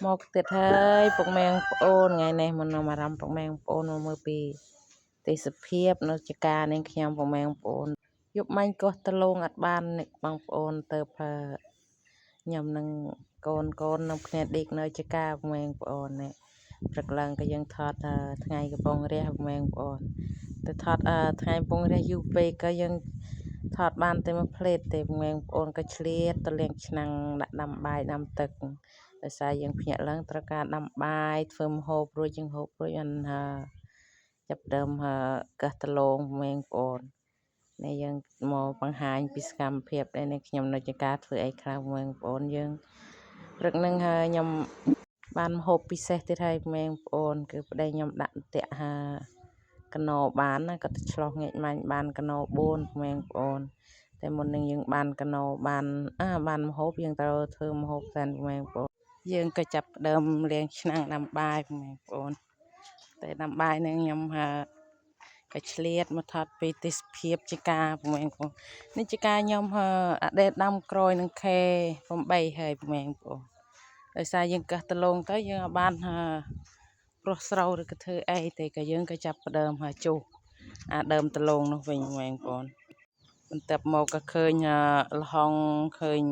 មកទៀតហើយពុកម៉ែបងប្អូនថ្ងៃនេះមកនាំអារម្មណ៍ពុកម៉ែបងប្អូនមកមើលពីទេសភាពនៅចការនាងខ្ញុំពុកម៉ែបងប្អូនយប់មាញ់កោះតលងអត់បានអ្នកបងប្អូនទៅផើខ្ញុំនឹងកូនកូននឹងគ្នាដេកនៅចការពុកម៉ែបងប្អូននេះព្រឹកឡើងក៏យើងថតថ្ងៃកំពុងរះពុកម៉ែបងប្អូនទៅថតថ្ងៃកំពុងរះយូរពេកក៏យើងថតបានតែមួយផ្លេតទេពុកម៉ែបងប្អូនក៏ឆ្លៀតទៅលាងឆ្នាំងដាក់ដាំបាយដាំទឹកដោយសារយើងភ្ញាក់ឡើងត្រូវការដាំបាយធ្វើម្ហូបរួចយើងហូបរួចអានចាប់ដើមកឹះដលងពុកម៉ែបងប្អូននេះយើងមកបង្ហាញពីសកម្មភាពដែលនេះខ្ញុំនៅចការធ្វើអីខ្លះពុកម៉ែបងប្អូនយើងព្រឹកនឹងហើយខ្ញុំបានម្ហូបពិសេសទៀតហើយពុកម៉ែបងប្អូនគឺប្តីខ្ញុំដាក់អន្ទាក់ហាកណោបានណាក៏ទៅឆ្លោះងាកម៉ាញ់បានកណោ4ពុកម៉ែបងប្អូនតែមុននឹងយើងបានកណោបានអាបានម្ហូបយើងត្រូវធ្វើម្ហូបសិនពុកម៉ែបងប្អូនយើងក៏ចាប់ផ្ដើមលាងឆ្នាំងដាំបាយពុកម៉ែបងប្អូនតែដាំបាយនឹងខ្ញុំហាក៏ឆ្លៀតមកថតពីទេសភាពជាការពុកម៉ែបងប្អូននេះជាការខ្ញុំអដេតដាំក្រោយនឹងខេ8ហើយពុកម៉ែបងប្អូនដោយសារយើងកឹះដលងទៅយើងអាចបានប្រុសស្រូវឬក៏ធ្វើអីទេក៏យើងក៏ចាប់ផ្ដើមហើយជុះអាដើមដលងនោះវិញបងប្អូនបន្ទាប់មកក៏ឃើញលហុងឃើញ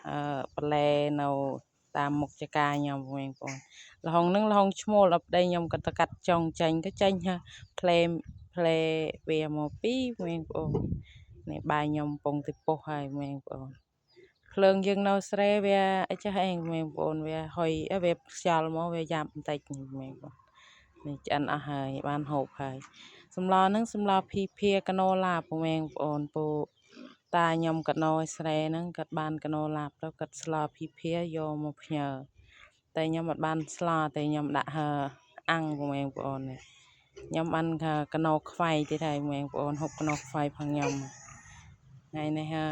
អឺបន្លែនៅតាមមុខចកាខ្ញុំបងប្អូនលហុងហ្នឹងលហុងឈ្មោលដល់ប្តីខ្ញុំក៏ទៅកាត់ចុងចេញក៏ចេញផ្លែផ្លែវាមកពីបងប្អូននេះបាយខ្ញុំកំពុងទីពុះហើយបងប្អូនភ្លើងយើងនៅស្រែវាអីចេះឯងបងប្អូនវាហុយវាខ្យល់មកវាយ៉ាប់បន្តិចបងប្អូននេះឆ្អិនអស់ហើយបានហូបហើយសម្លហ្នឹងសម្លភីភាកណូឡាបងប្អូនពូតាខ្ញុំកណោឲ្យស្រែហ្នឹងគាត់បានកណូឡាទៅគាត់ស្លភីភាយកមកផ្ញើតែខ្ញុំអត់បានស្លតែខ្ញុំដាក់ហើអាំងបងប្អូននេះខ្ញុំបានកណោខ្វៃទៀតហើយបងប្អូនហូបកណោខ្វៃផងខ្ញុំថ្ងៃនេះហើ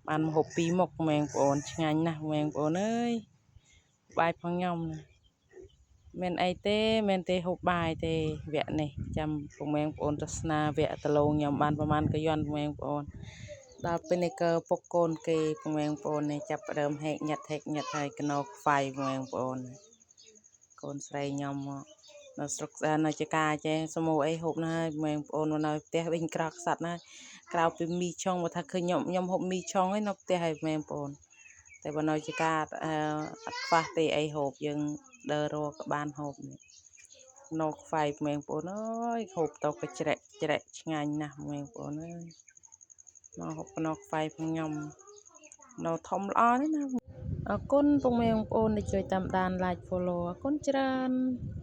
បានមកហូបពីរមុខបងប្អូនឆ្ងាញ់ណាស់បងប្អូនអើយបាយផងខ្ញុំណាមានអីទេមានទេហូបបាយទេវគ្គនេះចាំពុកម៉ែបងប្អូនទស្សនាវគ្គដលងខ្ញុំបានប្រហែលកយន់ពុកម៉ែបងប្អូនដល់ពេលនេះក៏ពុកកូនគេពុកម៉ែបងប្អូននេះចាប់ផ្ដើមហែកញាត់ហែកញាត់ហើយកណោខ្វៃពុកម៉ែបងប្អូនកូនស្រីខ្ញុំនៅស្រុកនៅចកាចេះសមោអីហូបណាស់ហើយបងប្អូនមកនៅផ្ទះវិញក្រខ្សាត់ណាក្រៅពីមីឆុងបើថាឃើញខ្ញុំខ្ញុំហូបមីឆុងឯនៅផ្ទះហើយបងប្អូនតែបើនៅចកាអត់ខ្វះទេអីហូបយើងដើររកក៏បានហូបនេះនៅខ្វៃបងប្អូនអើយហូបទៅក៏ច្រែកច្រែកឆ្ងាញ់ណាស់បងប្អូនអើយមកហូបណោខ្វៃផងខ្ញុំនៅធំល្អនេះណាអរគុណពុកម៉ែបងប្អូនដែលជួយតាមដាន like follow អរគុណច្រើន។